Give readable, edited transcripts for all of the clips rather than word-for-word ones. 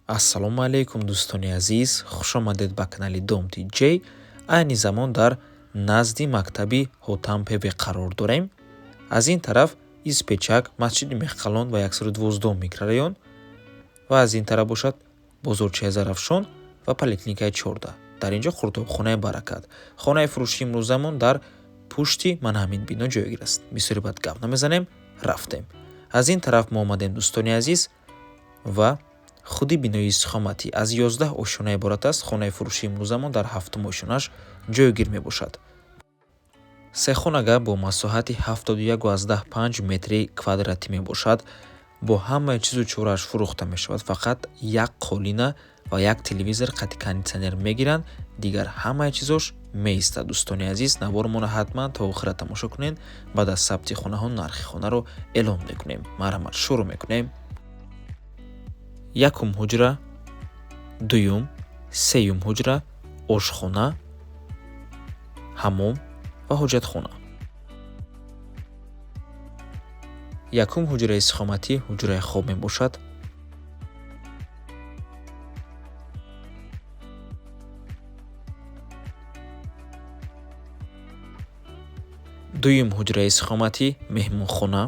Ассалому алайкум, дӯстони азиз, хушомадед ба канали Дом TJ. Айни замон дар назди мактаби Ҳотам ПВ қарор дорем. Аз ин тараф Изпечак, масҷиди Мехқалон ва 112 микрорайон ва аз ин тараф бошад бозорчаи Зарафшон ва поликлиникаи 14. Дар инҷо хурдобхонаи Баракат. Хонаи фурӯшии имрӯзамон дар пушти ман ҳамин бино ҷойгир аст. Бисёре баъд гап намезанем, рафтем. Аз ин тараф мо омадем, дӯстони азиз, ва худи бинои истиқоматӣ аз 11 ошёна иборат аст. Хонаи фурӯшии имрӯзамон дар ҳафтум ошёнаш ҷойгир мебошад. Сехонага бо масоҳати 71,5 метри квадратӣ мебошад. Бо ҳамаи чизу чорааш фурӯхта мешавад. Фақат як қолина ва як телевизор қати кондитсионер мегиранд, дигар ҳамаи чизош меистад. Дӯстони азиз, навормонро ҳатман то охира тамошо кунед. Баъд аз сабти хонаҳо нархи хонаро эълон мекунем. Марҳамат, шурӯъ мекунем. Якум ҳуҷра, дуюм, сеюм ҳуҷра, ошхона, ҳаммом ва ҳоҷатхона. Якум ҳуҷраи истиқоматӣ ҳуҷраи хоб мебошад. Дуюм ҳуҷраи истиқоматӣ меҳмонхона.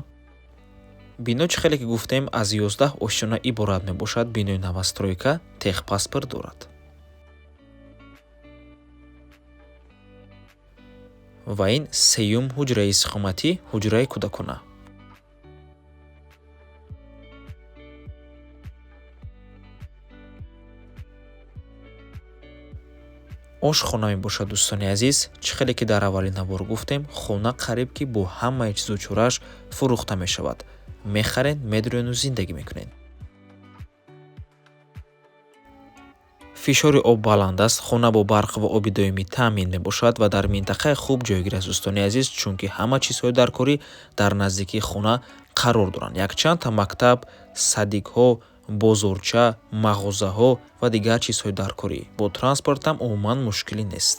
Бино, чӣ хеле ки гуфтем, аз 11 ошёна иборат мебошад. Бинои новостройка, техпаспорт дорад. Ва ин сеюм ҳуҷраи истиқоматӣ ҳуҷраи кӯдакона. Ошхона мебошад, дӯстони азиз. Чӣ хеле ки дар аввали навор гуфтем, хона қариб ки бо ҳамаи чизу чорааш фурӯхта мешавад. Мехаред, медурёну зиндагӣ мекунед. Фишори об баланд аст, хона бо барқ ва оби доимӣ таъмин мебошад ва дар минтақаи хуб ҷойгир аст, дӯстони азиз, чунки ҳама чизҳои даркорӣ дар наздикии хона қарор доранд. Якчандта мактаб, садикҳо, бозорча, мағозаҳо ва дигар чизҳои даркорӣ. Бо транспортам умуман мушкилӣ нест.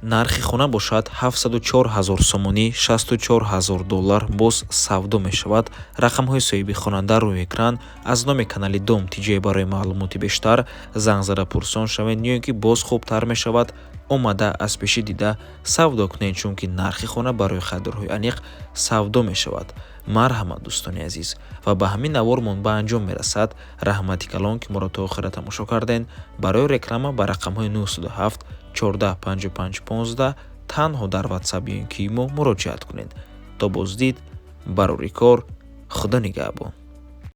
Нархи хона бошад 704 ҳазор сомонӣ, 64 ҳазор доллар, боз савдо мешавад. Рақамҳои соҳиби хона дар рӯи экран. Аз номи канали Дом TJ барои маълумоти бештар занг зада пурсон шавед, ё ин ки боз хубтар мешавад омада аз пешӣ дида савдо кунед, чунки нархи хона барои харидорҳои аниқ савдо мешавад. Марҳамат, дӯстони азиз, ва ба ҳамин навормон ба анҷом мерасад. Раҳмати калон, ки моро то охира тамошо кардед. Барои реклама ба рақамҳои 907 14 55 15 танҳо дар WhatsApp ё ин ки мо муроҷиат кунед. То боздид, барори кор, Худо нигаҳбон.